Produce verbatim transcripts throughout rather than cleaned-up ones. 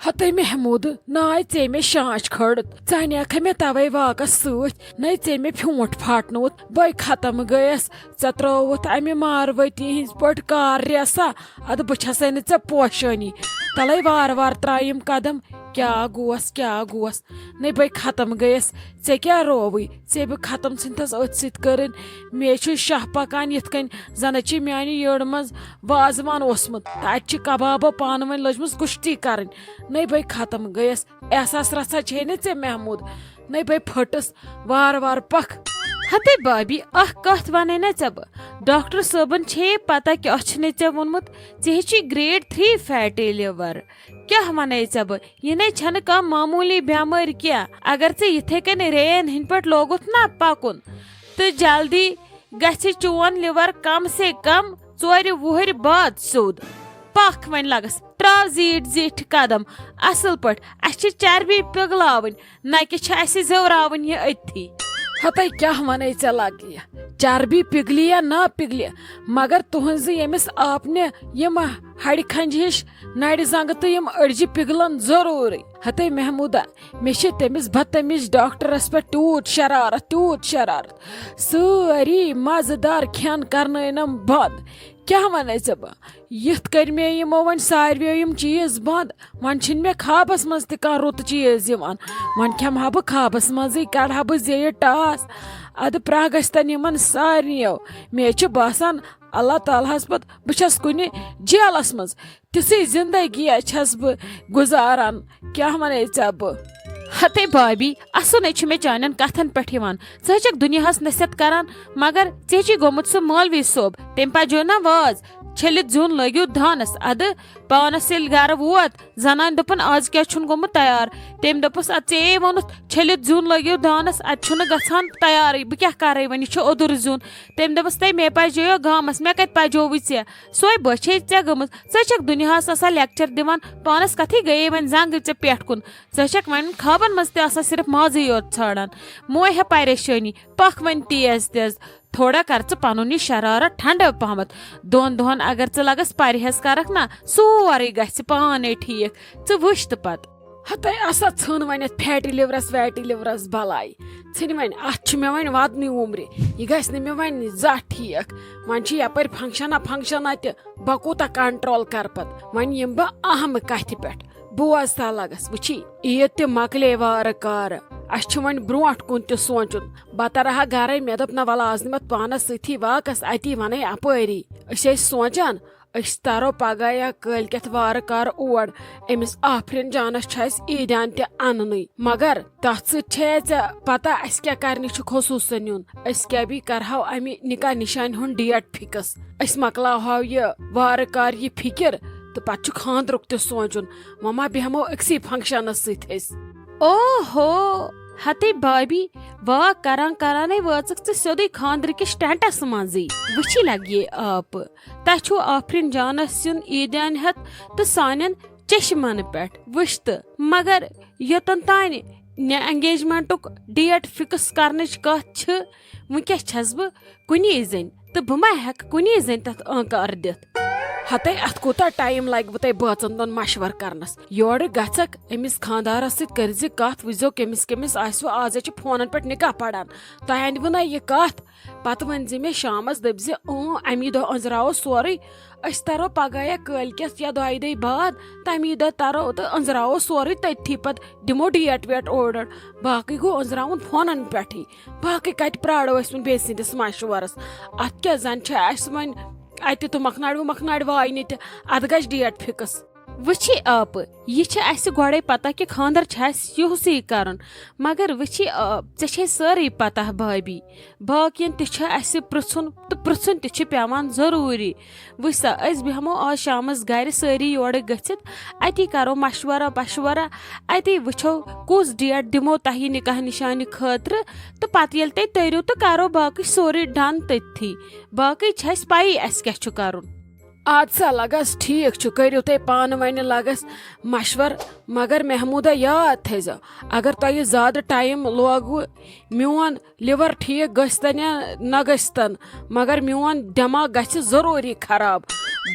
ہتے محمود، ناے ژے مےٚ شانچ کھٲڑ، ژٕ انیکھے مےٚ توے واکس سۭتۍ، نے ژے مےٚ پھیونٹ پھاٹنووُتھ، بے ختم گٔیس۔ ژےٚ ترٲوُتھ امہِ ماروتی ہٕنٛز پٲٹھۍ کار ریسا، ادٕ بہٕ چھسے نہٕ ژےٚ پوشٲنی۔ تلے وارٕ وارٕ ترایِم قدم، کیٛاہ گوس، کیٛاہ گوس، نے بے ختم گٔیس۔ ژےٚ کیٛاہ رووٕے؟ ژےٚ بہٕ ختم ژھٕنتھس أتھۍ سۭتۍ کٔرٕنۍ۔ مے چھُ شاہ پکان یِتھ کٔنۍ زنہٕ چھِ میانہِ یٔڑ منٛز وازوان اوسمُت تہٕ اتہِ چھِ کبابو پانہٕ ؤنۍ لٔجمٕژ کُشتی کرٕنۍ۔ نے بے ختم گٔیس۔ احساس رژھا چھے نہٕ ژےٚ محمود؟ نے بے پھٔٹٕس۔ وارٕ وارٕ پکھ۔ ہتے بابی، اکھ کتھ ونے نا ژےٚ بہٕ؟ ڈاکٹر صٲبن چھے پتہ کیٛاہ چھُ نے ژےٚ ووٚنمُت؟ ژےٚ چھُے گریڈ تھری فیٹی لِور۔ کیٛاہ ونے ژےٚ بہٕ؟ یہِ نے چھنہٕ کانٛہہ معموٗلی بٮ۪مٲرۍ کینٛہہ۔ اگر ژےٚ یِتھے کٔنۍ رین ہٕنٛدۍ پٲٹھۍ لوگُتھ نا پکُن، تہٕ جلدی گژھِ چون لِور کم سے کم ژورِ وُہٕرۍ بعد سیوٚد۔ پکھ وۄنۍ لگس، تراو زیٖٹھۍ زیٖٹھۍ قدم۔ اصل پٲٹھۍ، اسہِ چھِ چربی پِگلاوٕنۍ، نہ کہِ چھِ اسہِ زیوراوٕنۍ یہِ أتھی۔ ہتے کیٛاہ ونے ژےٚ لگہِ؟ چربی پِگلی یا نہ پِگلی، مگر تُہنزِ ییٚمِس آپنہِ یِم ہڑِ کھنجہِ ہِش نرِ زنگہٕ تہٕ یِم أڈجہِ پِگلن ضروٗرٕے۔ ہتے محمودا، مےٚ چھِ تٔمِس بدتمیز ڈاکٹرس پٮ۪ٹھ تیوٗت شرارت، تیوٗت شرارت۔ سٲری مزٕدار کھٮ۪ن کرنٲینم بنٛد۔ کیٛاہ ونے ژےٚ بہٕ؟ یِتھ کٔنۍ مےٚ یِمو وۄنۍ ساروِیو یِم چیٖز بنٛد، وۄنۍ چھِنہٕ مےٚ خوابس منٛز تہِ کانٛہہ رُت چیٖز یِوان۔ وۄنۍ کھٮ۪مہٕ ہا بہٕ خوابس منٛزٕے، کڑٕ ہا بہٕ زیٚیہِ ٹاس۔ ادٕ پرٛاہ گژھِ تن یِمن سارنٕیو۔ مےٚ چھُ باسان، اللہ تعالیٰ ہس پتہٕ بہٕ چھس کُنہِ جیلس منٛز۔ تِژھٕے زندگی چھس بہٕ گُزاران۔ کیٛاہ ونے ژےٚ بہٕ؟ ہتے بابی، اسُنے چھُ مےٚ چانٮ۪ن کتھن پٮ۪ٹھ یِوان۔ ژٕ ہے چھکھ دُنیاہس نصیحت کران، مگر ژےٚ چھُے گوٚمُت سُہ مولوی صٲب، تٔمۍ پجو نا واز، چھٔلِتھ زیُن لٲگِو دانس۔ ادٕ پانس ییٚلہِ گرٕ ووت، زنانہِ دوٚپُن، "از کیٛاہ چھُن گوٚمُت تیار؟" تٔمۍ دوٚپُس، "ادٕ ژےٚ ووٚنُتھ چھٔلِتھ زیُن لٲگِو دانس، اتہِ چھُنہٕ گژھان تیارٕے، بہٕ کیٛاہ کرے وۄنۍ، یہِ چھُ اوٚدُر زیُن۔" تٔمۍ دوٚپُس، "تَے مےٚ پجیو گامس، مےٚ کتہِ پجووُے ژےٚ؟ سۄے بۄچھے ژےٚ گٔمٕژ، ژٕ چھکھ دُنیاہس آسان لیکچر دِوان، پانس کتھٕے گٔیے وۄنۍ زنٛگہٕ ژےٚ پٮ۪ٹھ کُن، ژٕ چھکھ وۄنۍ خوابن منٛز تہِ آسان صرف مازٕے یوت ژھانڈان، موے ہے پریشٲنی، پکھ وۄنۍ تیز تیز۔" تھوڑا کر ژٕ پنُن یہِ شرارت ٹھنڈٕ پہمتھ۔ دۄن دۄہن اگر ژٕ لگس پرہیز کرکھ نا، سورُے گژھِ پانے ٹھیک۔ ژٕ وٕچھ تہٕ پتہٕ۔ ہتے اسا ژھٕن وۄنۍ اتھ فیٹی لِورس ویٹی لِورس بلاے۔ ژھٕنہِ وۄنۍ، اتھ چھُ مےٚ وۄنۍ ودنٕے عمرِ۔ یہِ گژھِ نہٕ مےٚ وۄنۍ زانٛہہ ٹھیک۔ وۄنۍ چھِ یپٲرۍ فنکشنا فنکشنا تہِ۔ بہٕ کوٗتاہ کنٹرول کرٕ پتہٕ؟ وۄنۍ یِمہٕ بہٕ اہم کتھِ پٮ۪ٹھ۔ بوز سا لگس، وٕچھی، عید تہِ مۄکلے وارٕ کارٕ۔ اسہِ چھُ وۄنۍ برونٛٹھ کُن تہِ سونٛچُن۔ بہٕ ترٕ ہا گرے، مےٚ دوٚپ، نہ، وَلہٕ، آز نِمَتھ پانَس سۭتی واکَس، اَتی وَنَے اَپٲری۔ أسۍ ٲسۍ سونٛچان، أسۍ ترو پگاہ یا کٲلۍ کٮ۪تھ وارٕ کارٕ اور أمِس آفرین جانَس چھُ اَسہِ عیٖدیان تہِ اَننُے۔ مگر تَتھ سۭتۍ چھےٚ ژےٚ پتہ اَسہِ کیٛاہ کرنہِ چھُ خصوٗصن یُن؟ أسۍ کیٛاہ بیٚیہِ کرہاو اَمہِ نکاح نِشانہِ ہُنٛد ڈیٹ فِکٕس؟ أسۍ مۄکلاوہاو یہِ وارٕ کارٕ یہِ فِکِر تہٕ پتہٕ چھُ خانٛدرُک تہِ سونٛچُن۔ وۄنۍ ما بیٚہمو أکسٕے فنکشنس سۭتۍ أسۍ؟ اوہو، ہتے بابی، واک کران کرانٕے وٲژٕکھ ژٕ سیوٚدُے خانٛدرٕ کِس ٹینٹس منٛزٕے۔ وٕچھی لگیے آپہٕ۔ تۄہہِ چھُو آفرین جانس سُنٛد عیٖدیان ہٮ۪تھ تہٕ سانٮ۪ن چشمن پٮ۪ٹھ۔ وٕچھ تہٕ، مگر یوٚتن تانۍ نہ انگیجمنٹُک ڈیٹ فکس کرنٕچ کتھ چھِ، وٕنکیٚس چھس بہٕ کُنی زٔنۍ تہٕ بہٕ ما ہٮ۪کہٕ کُنی زٔنۍ تتھ آنکار دِتھ؟ ہتے اتھ کوٗتاہ ٹایم لگہِ وٕ تۄہہِ بٲژن دۄن مشورٕ کرنس؟ یورٕ گژھکھ أمِس خانٛدارس سۭتۍ کٔرزِ کتھ، وٕچھزیو کٔمِس کٔمِس آسِوٕ، آز چھِ فونن پٮ۪ٹھ نکاح پران۔ تۄہہِ انوٕ نا یہِ کتھ؟ پتہٕ ؤنۍ زِ مےٚ شامس، دٔپۍ زِ، "اۭں، امی دۄہ أنٛزراوو سورُے، أسۍ ترو پگاہ یا کٲلۍ کٮ۪تھ یا دۄیہِ دۄہہِ بعد، تمی دۄہ ترو تہٕ أنٛزراوو سورُے تٔتھی، پتہٕ دِمو ڈیٹ ویٹ اورٕ یورٕ۔" باقٕے گوٚو أنٛزراوُن فونن پٮ۪ٹھٕے۔ باقٕے کتہِ پرارو أسۍ وۄنۍ بیٚیہِ سٕنٛدِس مشورس؟ اتھ کیٛاہ زن چھِ اسہِ وۄنۍ اتہِ تہٕ مۄکھناڑِ وۄکھناڑِ واینہِ تہِ، اتھ گژھِ ڈیٹ فکس۔ وٕچھی آپہٕ، یہِ چھِ اسہِ گۄڈے پتہ کہِ خانٛدر چھِ اسہِ یِہُسٕے کرُن، مگر وٕچھی آ، ژےٚ چھے سٲرٕے پتہ بھابی، باقین تہِ چھُ اسہِ پرژھُن تہٕ پرژھُن تہِ چھُ پٮ۪وان ضروٗری۔ وٕچھ سا، أسۍ بیٚہمو آز شامس گرِ سٲری یورٕ گٔژھِتھ، اتی کرو مشورہ پشورہ، اتی وٕچھو کُس ڈیٹ دِمو تۄہہِ نکاح نشانہِ خٲطرٕ، تہٕ پتہٕ ییٚلہِ تُہۍ تٔرِو تہٕ کرو باقٕے سورُے ڈن تٔتھی۔ باقٕے چھِ اسہِ پیی اسہِ کیٛاہ چھُ کرُن۔ اد سا لگس، ٹھیک چھُ، کٔرِو تُہۍ پانہٕ ؤنۍ لگس مشور، مگر محمودہ یاد تھٲیزیو، اگر تۄہہِ زیادٕ ٹایم لوگوٕ، میون لِور ٹھیک گژھِ تن یا نہ گژھِ تن، مگر میون دٮ۪ماغ گژھِ ضروٗری خراب۔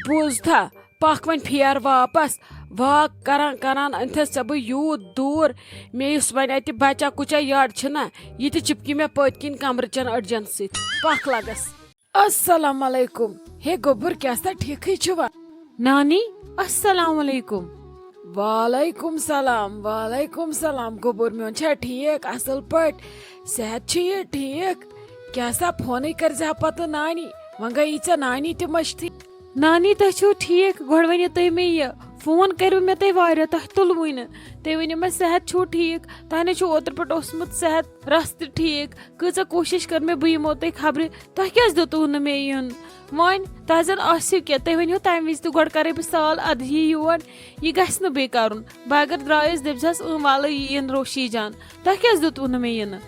بوٗزتھا؟ پکھ وۄنۍ پھیر واپس، واک کران کران أنتھس ژےٚ بہٕ یوٗت دوٗر، مےٚ یُس وۄنۍ اتہِ بچا کُچا یٔڈ چھُنہ، یہِ تہِ چپکی مےٚ پٔتۍ کِنۍ کمرٕ چٮ۪ن أڈجن سۭتۍ۔ پکھ لگس۔ السلام علیکم۔ ہے گوٚبُر، کیٛاہ سا ٹھیٖکھٕے چھُوا؟ نانی، السلام علیکم۔ وعلیکم سلام، وعلیکم سلام۔ گوٚبُر میون چھا ٹھیٖک، اصل پٲٹھۍ؟ صحت چھُ یہِ ٹھیٖک؟ کیٛاہ سا فونٕے کٔرۍ زِ ہا پتہٕ نانی؟ وۄنۍ گٔیی ژےٚ نانی تہِ مٔشتھٕے۔ نانی، تُہۍ چھِو ٹھیٖک؟ گۄڈٕ ؤنِو تُہۍ مےٚ یہِ، فون کٔرِو مےٚ تُہۍ واریاہ، تۄہہِ تُلوٕے نہٕ۔ تُہۍ ؤنِو مےٚ، صحت چھُو ٹھیٖک؟ تۄہہِ نَے چھُو اوترٕ پٮ۪ٹھ اوسمُت صحت رَژھ تہِ ٹھیٖک۔ کۭژاہ کوٗشِش کٔر مےٚ، بہٕ یِمو تۄہہِ خبرِ، تۄہہِ کیٛازِ دیُتوُ نہٕ مےٚ یُن؟ وۄنۍ تۄہہِ زَن آسِو کینٛہہ، تُہۍ ؤنِو تَمہِ وِزِ تہِ، گۄڈٕ کَرَے بہٕ سال اَدٕ یی یور، یہِ گژھِ نہٕ بیٚیہِ کَرُن۔ بہٕ اگر درٛایَس، دٔپۍ زِہَس، "اۭں، وَلہٕ یِیِن روشی جان، تۄہہِ کیٛازِ دیُتوُ نہٕ مےٚ یِنہٕ؟"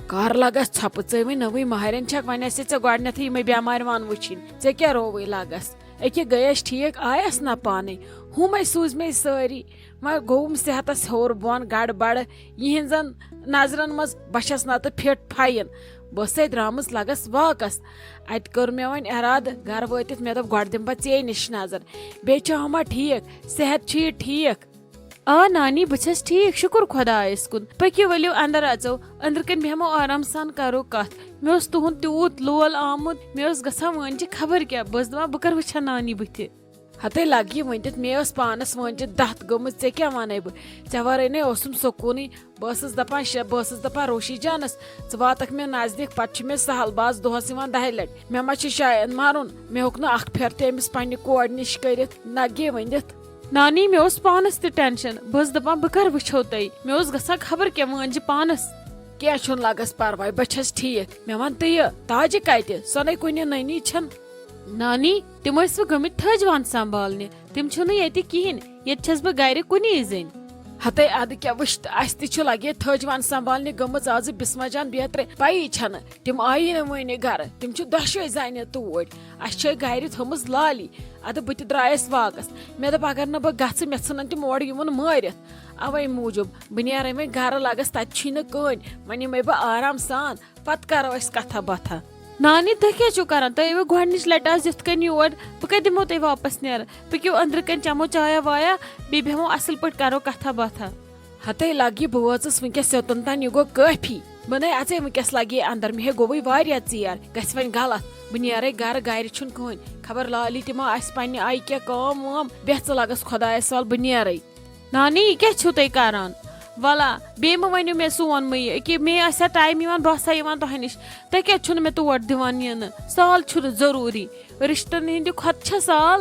کر لگس ژھۄپہٕ، ژے وۄنۍ نٔوٕے ماہرِنۍ چھکھ، وۄنۍ آسہِ ژےٚ گۄڈٕنیتھٕے یِمے بٮ۪مارِ وان وٕچھِنۍ، ژےٚ کیٛاہ رووٕے لگس؟ أکہِ گٔیس ٹھیٖک، آیس نہ پانے، ہُمے سوٗزۍ مےٚ سٲری۔ وۄنۍ گوٚوُم صحتس ہیوٚر بۄن گڑبڑ، یِہنٛزن نظرن منٛز بہٕ چھس نتہٕ فٹ فاین۔ بہٕ ٲسے درامٕژ لگس واکس، اتہِ کٔر مےٚ وۄنۍ ارادٕ گرٕ وٲتِتھ، مےٚ دوٚپ گۄڈٕ دِمہٕ بہٕ ژے نِش نظر، بیٚیہِ چھا ہما ٹھیٖک، صحت چھُ یہِ ٹھیٖک؟ آ نانی، بہٕ چھَس ٹھیٖک، شُکُر خۄدایَس کُن۔ پٔکِو ؤلِو اندر اژو، أنٛدرٕ کنۍ بیٚہمو آرام سان کرو کتھ۔ مےٚ اوس تُہُنٛد تیوٗت لول آمُت، مےٚ اوس گژھان وٲنجہِ خبر کیٛاہ، بہٕ ٲسٕس دپان بہٕ کر وٕچھٕ ہا نانی بٕتھِ۔ ہتے لگہِ یہِ ؤنِتھ، مےٚ ٲس پانس وٲنجہِ دتھ گٔمٕژ، ژےٚ کیٛاہ ونَے بہٕ؟ ژےٚ ورٲے نے اوسُم سکوٗنٕے۔ بہٕ ٲسٕس دپان شےٚ، بہٕ ٲسٕس دپان روشی جانس، ژٕ واتکھ مےٚ نزدیٖک، پتہٕ چھُ مےٚ سہل، بہٕ آسہٕ دۄہس یِوان دہہِ لٹہِ۔ مےٚ ما چھُ شاید مرُن؟ مےٚ ہیوٚک نہٕ اکھ پھِر تہِ أمِس پننہِ کورِ نِش کٔرِتھ، نہ گے ؤنِتھ۔ نانی، مےٚ اوس پانس تہِ ٹینشن۔ بہٕ ٲسٕس دپان بہٕ کر وٕچھو تۄہہِ۔ مےٚ اوس گژھان خبر کیٛاہ وٲنجہِ پانس۔ کینٛہہ چھُنہٕ لگس پرواے، بہٕ چھس ٹھیٖک۔ مےٚ ون تہٕ یہِ تاجہِ کتہِ؟ سۄ نے کُنہِ نٔنی چھن۔ نانی، تِم ٲسۍ وۄنۍ گٔمٕتۍ تھٔج وان سنبھالنہِ۔ تِم چھِنہٕ ییٚتہِ کِہیٖنۍ۔ ییٚتہِ چھس بہٕ گرِ کُنی زٔنۍ۔ ہتے ادٕ کیٛاہ وٕچھ تہٕ، اسہِ تہِ چھُ لگے تھٔج وان سنبھالنہِ گٔمٕژ آزٕ بسمہ جان بیترِ۔ پیی چھنہٕ، تِم آیی نہٕ وٕنہِ گرٕ۔ تِم چھِ دۄشوے زنہِ توٗرۍ۔ اسہِ چھے گرِ تھٲومٕژ لالی۔ ادٕ بہٕ تہِ درٛایس واکس۔ مےٚ دوٚپ اگر نہٕ بہٕ گژھٕ، مےٚ ژھٕنن تِم اورٕ یِمن مٲرِتھ۔ اوے موٗجوٗب بہٕ نیرے وۄنۍ گرٕ لگس، تتہِ چھُے نہٕ کٕہٕنۍ۔ وۄنۍ یِمے بہٕ آرام سان، پتہٕ کرو أسۍ کتھا باتھا۔ نانی، تُہۍ کیٛاہ چھِو کران؟ تُہۍ یِیوٕ گۄڈٕنِچ لٹہِ آز یِتھ کٔنۍ یور، بہٕ کتہِ دِمو تۄہہِ واپس نیرٕ؟ پٔکِو أنٛدرٕ کَنۍ چَمو چایا وایا، بیٚیہِ بیٚہمو اَصٕل پٲٹھۍ، کَرو کَتھا باتھا۔ ہَتَے لَگہِ، بہٕ وٲژٕس وٕنکیٚس یوٚتَن تام، یہِ گوٚو کٲفی۔ بہٕ نَے اَژَے وٕنکیٚس، لَگہِ اَندَر، مےٚ ہے گوٚوُے واریاہ ژیر، گژھِ وۄنۍ غلط۔ بہٕ نیرَے گَرٕ، گَرِ چھُنہٕ کٕہٕنۍ۔ خبر لالی تہِ ما آسہِ پنٛنہِ آیہِ کینٛہہ کٲم وٲم، بیٚہہ ژٕ لَگَس خۄدایَس حوال، بہٕ نیرَے۔ نانی، یہِ کیٛاہ چھِو تُہۍ کَران؟ وَلا، بیٚیہِ مہٕ ؤنِو مےٚ سون مہٕ یہِ، أکیٛاہ مے آسہِ ہا ٹایم یِوان، بہٕ آسہٕ ہا یِوان تۄہہِ نِش۔ تُہۍ کیٛازِ چھُو نہٕ مےٚ تور دِوان یِنہٕ؟ سال چھُنہٕ ضروٗری۔ رِشتَن ہِنٛدِ کھۄتہٕ چھا سال؟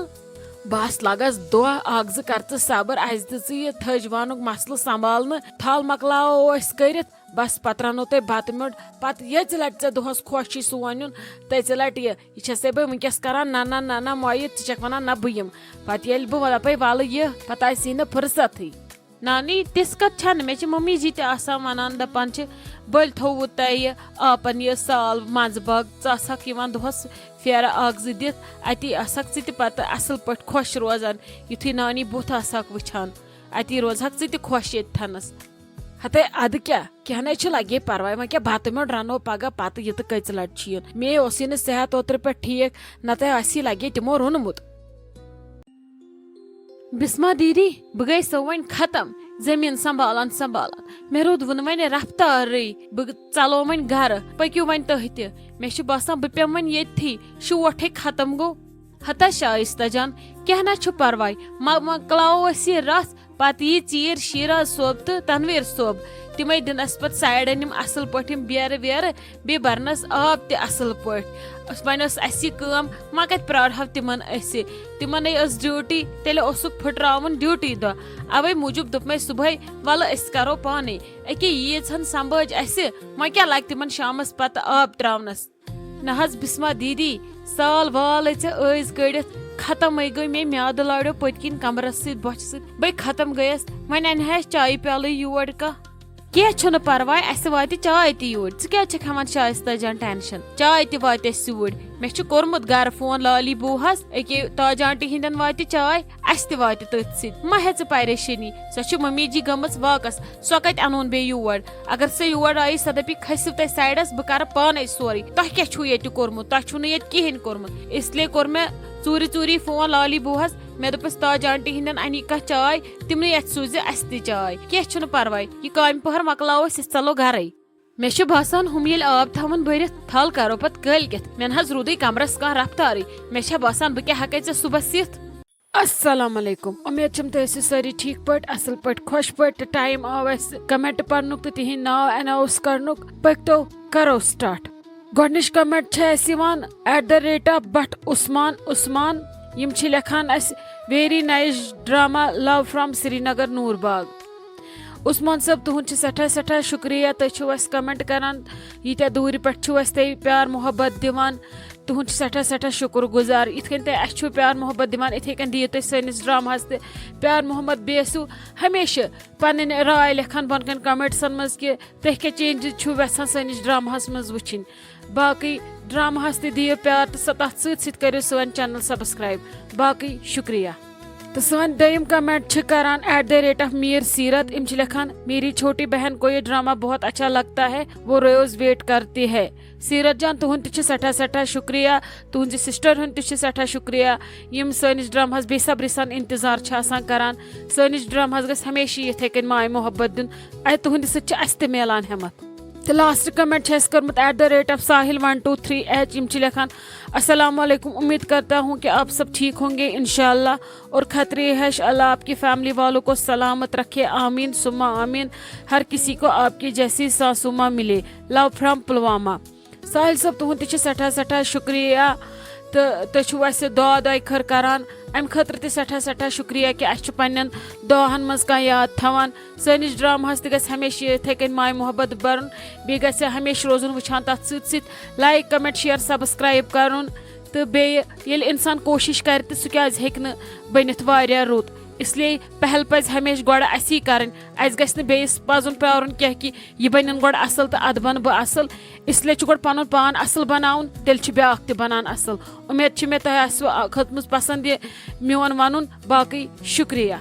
بَس لَگَس دۄہ اَکھ زٕ کَر ژٕ صبر، اَسہِ دِ ژٕ یہِ تھٔج وانُک مسلہٕ سنبھالنہٕ۔ تھل مۄکلاوو أسۍ کٔرِتھ، بَس پَتہٕ رَنو تۄہہِ بَتہٕ میوٚنٛڈ۔ پَتہٕ ییٚژِ لَٹہِ ژےٚ دۄہَس خۄش چھُے سون یُن، تٔژِ لَٹہِ یہِ۔ یہِ چھَسے بہٕ وٕنکیٚس کَران، نہ، نہ، نہ، نہ، مۄیہِ، ژٕ چھَکھ وَنان، نہ، بہٕ یِمہٕ۔ پَتہٕ ییٚلہِ بہٕ دَپَے، وَلہٕ یہِ، پَتہٕ آسی نہٕ فُرصتھٕے۔ نانی، تِژھ کَتھ چھَنہٕ۔ مےٚ چھِ مٔمی جی تہِ آسان وَنان، دَپان چھِ، "بٔلۍ تھوٚوُ تۄہہِ آپَن یہِ سال منٛزٕ باغ، ژٕ آسہَکھ یِوان دۄہَس پھیرٕ اَکھ زٕ دِتھ، اَتی آسہَکھ ژٕ تہِ پَتہٕ اَصٕل پٲٹھۍ خۄش روزان، یُتھُے نانی بُتھ آسہَکھ وٕچھان، اَتی روزہَکھ ژٕ تہِ خۄش ییٚتہِ تھَنَس۔" ہَتَے اَدٕ کیٛاہ؟ کینٛہہ نَے چھُ، لَگے پَرواے، وۄنۍ کیٛاہ بَتہٕ میوٚنٛڈ رَنو پَگاہ، پَتہٕ یہِ تہٕ کٔژِ لَٹہِ چھُ یُن؟ مے اوسُے نہٕ صحت اوترٕ پٮ۪ٹھ ٹھیٖک، نَتہٕ آسی لَگے تِمو روٚنمُت۔ بسمہ دیدی، بہٕ گٔیَس وۄنۍ ختم، زٔمیٖن سنبھالان سنبھالان۔ مےٚ روٗد وُنہٕ وۄنۍ رفتارٕے، بہٕ ژَلو وۄنۍ گَرٕ، پٔکِو وۄنۍ تُہۍ تہِ۔ مےٚ چھُ باسان بہٕ پیٚمہٕ وۄنۍ ییٚتھی، شوٹھٕے ختم گوٚو۔ ہتا شایستہ جان، کینٛہہ نہ چھُ پرواے، مۄ-، مۄکلاوو أسۍ یہِ رژھ، پتہٕ یی ژیٖرۍ شیراز صٲب تہٕ تنویر صٲب، تِمے دِنس پتہٕ سایڈن یِم اصل پٲٹھۍ یِم بیرٕ ویرٕ، بیٚیہِ برنس آب تہِ اصل پٲٹھۍ۔ وۄنۍ ٲس اسہِ یہِ کٲم، وۄنۍ کتہِ پرارہو تِمن أسۍ؟ تِمنے ٲس ڈیوٹی، تیٚلہِ اوسُکھ پھُٹراوُن ڈیوٹی دۄہ۔ اوے موٗجوٗب دوٚپ مےٚ صبحٲے، ولہٕ أسۍ کرو پانے۔ أکے ییٖژ ہن سمبٲج اسہِ، وۄنۍ کیٛاہ لگہِ تِمن شامس پتہٕ آب تراونس؟ نہ حظ بسمہ دیدی، سال وال ژےٚ ٲسۍ گٔڑِتھ، ختمے گٔے، مےٚ میادٕ لاڑیو پٔتۍ کِنۍ کمرس سۭتۍ بۄچھِ سۭتۍ، بے ختم گٔیس۔ وۄنۍ انہِ ہا اسہِ چایہِ پیالٕے یور کانٛہہ۔ کینٛہہ چھُنہٕ پرواے، اسہِ واتہِ چاے تہِ یوٗرۍ، ژٕ کیٛازِ چھکھ ہٮ۪وان شایستہ جان ٹینشن؟ چاے تہِ واتہِ اسہِ یوٗرۍ۔ مےٚ چھُ کوٚرمُت گرٕ فون لالی بوٗہس، أکے تاج آنٹی ہٕنٛدٮ۪ن واتہِ چاے، اسہِ تہِ واتہِ تٔتھۍ سۭتۍ۔ مہ ہےٚ ژٕ پریشٲنی، سۄ چھِ مٔمی جی گٔمٕژ واکس، سۄ کتہِ انون بیٚیہِ یور؟ اگر سۄ یور آیی، سۄ دپہِ، "کھٔسِو تُہۍ سایڈس، بہٕ کرٕ پانے سورُے۔ تۄہہِ کیٛاہ چھُو ییٚتہِ کوٚرمُت؟ تۄہہِ چھُو نہٕ ییٚتہِ کِہیٖنۍ کوٚرمُت۔" اس لیے کوٚر مےٚ ژوٗرِ ژوٗری فون لالی بوٗہس، مےٚ دوٚپُس تاج آنٹی ہٕنٛدٮ۪ن اَنی کانٛہہ چاے، تِمنٕے اَتھِ سوٗزِ اَسہِ تہِ چاے۔ کینٛہہ چھُنہٕ پرواے، یہِ کامہِ پۄہر مۄکلاوو أسۍ، أسۍ ژَلو گرَے۔ مےٚ چھُ باسان، ہُم ییٚلہِ آب تھاوَن بٔرِتھ، تھل کرو پتہٕ کٲلۍ کٮ۪تھ۔ مےٚ نہ حظ روٗدُے کمرس کانٛہہ رفتارٕے۔ مےٚ چھا باسان، بہٕ کیٛاہ ہٮ۪کے ژےٚ صُبحس یِتھ؟ السلام علیکم، امید چھم تُہۍ ٲسِو سٲری ٹھیٖک پٲٹھۍ، اصل پٲٹھۍ، خۄش پٲٹھۍ۔ تہٕ ٹایم آو اسہِ کمنٹ پرنُک تہٕ تِہنٛدۍ ناو اناؤنس کرنُک۔ پٔکۍتو کرو سٹارٹ۔ گۄڈنِچ کمنٹ چھِ اسہِ یِوان at the rate of Bhat Usman Usman. یِم چھِ لیکھان اسہِ very nice drama, love from Srinagar نور باغ۔ عثمان صٲب، تُہُنٛد چھُ سٮ۪ٹھاہ سٮ۪ٹھاہ شُکریہ، تُہۍ چھِو اَسہِ کمنٹ کران، ییٖتیٛاہ دوٗرِ پٮ۪ٹھ چھِو اَسہِ تُہۍ پیار محبت دِوان۔ تُہُنٛد چھُ سٮ۪ٹھاہ سٮ۪ٹھاہ شُکُر گُزار۔ یِتھ کٔنۍ تُہۍ اَسہِ چھِو پیار محبت دِوان، یِتھَے کٔنۍ دِیِو تُہۍ سٲنِس ڈراماہَس تہِ پیار محبت۔ بیٚیہِ ٲسِو ہمیشہِ پنٕنۍ راے لیکھان بۄن کَنۍ کمنٹسَن منٛز کہِ تُہۍ کیٛاہ چینجز چھِو یَژھان سٲنِس ڈراماہَس منٛز وٕچھِنۍ۔ باقٕے ڈراماہَس تہِ دِیِو پیار تہٕ سۄ، تَتھ سۭتۍ سۭتۍ کٔرِو سٲنۍ چینل سبسکرائب۔ باقٕے شُکریہ۔ تہٕ سٲنۍ دوٚیِم کمنٹ چھِ کران at the rate of Mir سیٖرت۔ یِم چھِ لیکھان، میری چھوٹی بہن کو یہ ڈرامہ بہت اچھا لگتا ہے، وہ روز ویٹ کرتی ہے۔ سیٖرت جان، تُہُنٛد تہِ چھِ سٮ۪ٹھاہ سٮ۪ٹھاہ شُکریہ، تُہٕنٛزِ سسٹر ہُنٛد تہِ چھِ سٮ۪ٹھاہ شُکریہ، یِم سٲنِس ڈرامہس بے صبری سان انتظار چھِ آسان کران۔ سٲنِس ڈرامہس گژھِ ہمیشہِ یِتھَے کٔنۍ ماے محبت دیُن۔ اَتہِ تُہٕنٛدِ سۭتۍ چھِ اَسہِ تہِ میلان ہٮ۪متھ۔ تہٕ لاسٹ کمنٹ چھِ اَسہِ کٔرمٕژ at the rate of Sahil one two three H۔ یِم چھِ لیکھان، السلام علیکم، امید کرتا ہوں کہ آپ سب ٹھیک ہوں گے انشاءاللہ، اور خطرے ہے اللہ آپ کی فیملی والوں کو سلامت رکھے، آمین ثم آمین، ہر کسی کو آپ کی جیسی ساسو ماں ملے، love from پلوامہ۔ ساحل صٲب، تُہُنٛد تہِ چھِ سٮ۪ٹھاہ سٮ۪ٹھاہ شُکریہ تہٕ تُہۍ چھِو اَسہِ دعا دۄیہِ خٲر کران، اَمہِ خٲطرٕ تہِ سٮ۪ٹھاہ سٮ۪ٹھاہ شُکریہ کہِ اَسہِ چھُ پنٛنٮ۪ن دعاہَن منٛز کانٛہہ یاد تھاوان۔ سٲنِس ڈراماہَس تہِ گژھِ ہمیشہِ یِتھَے کٔنۍ ماے محبت بَرُن، بیٚیہِ گژھِ ہمیشہِ روزُن وٕچھان تَتھ سۭتۍ سۭتۍ like، comment، share، subscribe کَرُن۔ تہٕ بیٚیہِ ییٚلہِ اِنسان کوٗشِش کَرِ تہٕ سُہ کیٛازِ ہیٚکہِ نہٕ بٔنِتھ واریاہ رُت؟ اِسلیے پہل پَزِ ہمیشہِ گۄڈٕ اَسی کَرٕنۍ۔ اَسہِ گژھِ نہٕ بیٚیِس پَزُن پیٛارُن کینٛہہ کہِ یہِ بَنن گۄڈٕ اَصٕل تہٕ اَدٕ بَنہٕ بہٕ اَصٕل۔ اِسلیے چھُ گۄڈٕ پَنُن پان اَصٕل بَناوُن، تیٚلہِ چھُ بیٛاکھ تہِ بَنان اَصٕل۔ اُمید چھِ مےٚ تۄہہِ آسِوٕ کھٔژمٕژ پَسنٛد یہِ میون وَنُن۔ باقٕے شُکریہ۔